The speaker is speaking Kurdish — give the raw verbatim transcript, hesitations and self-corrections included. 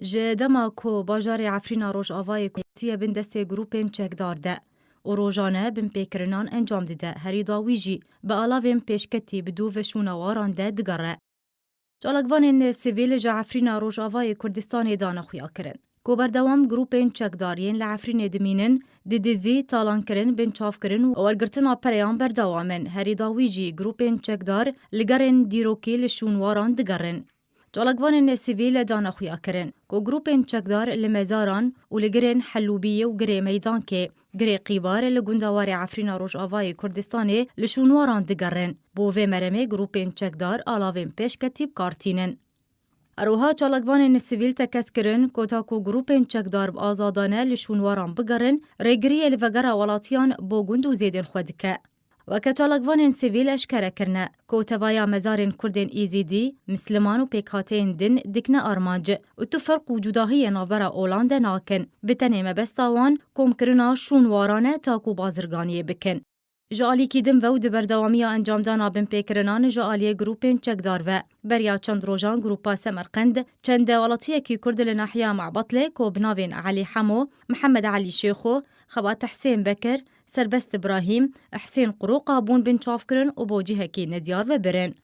Ji dema ku bajarê Efrîna Rojavayê ketiye bin destê grûpên çekdar de û rojane binpêkirinan encam dide, herî dawî jî bi alavên pêşketî bi dû ve şûna waran de digere. Çalakvanên sivîl ji Efrîna Rojavayê Kurdistanê dane xuya kirin ku berdewam grûpên çekdar yên li Efrînê dimînin, didizî, talankirin, binçavkirin û wergirtina pereyan berdewam in. Herî dawî jî grûpên çekdar li gerên dîrokî li şûnwaran digerin. Çalakvanên sivîl dane xuya kirin ku grûpên çekdar li mezaran û li girên Helûbiyê û Girê Meydankê, Girê Qîbar li gundewarê Efrîna Rojavayê Kurdistanê li şûnwaran digerin. Bo vê meremê grûpên çekdar alavên pêşketî bi kar tînin. Her wiha çalakvanên sivîl tekez kirin ku ta ku grûpên çekdar bi azadane li şûnwaran bigerin, rêgiriyê li vegera welatiyan bo gund û zêdên xwe dike. Weke çalakvanên sivîl eşkere kirine ku tevaya mezarên Kurdên Êzîdî, Misliman û pêkhateyên din dikine armanc û tu ferq û cudahiyê navbera olan de nakin. Bi tenê mebesta wan komkirina şûnwaran e ta ku bazirganiyê bikin. Ji alîkî din ve û di berdewamiya encamdana binpêkirinan ji aliyê grûpên çekdar ve, beriya çend rojan grûpa Semerqend çend welatiyekî Kurd li nahiya Mebatlê ku bi navên Elî Hemo, Mihemed Elî Şêxo, Xebat Hesên Bekir, Serbest Îbrahîm, Hesên Quroqa bûn binçavkirin û bo cihekî nediyar ve birin.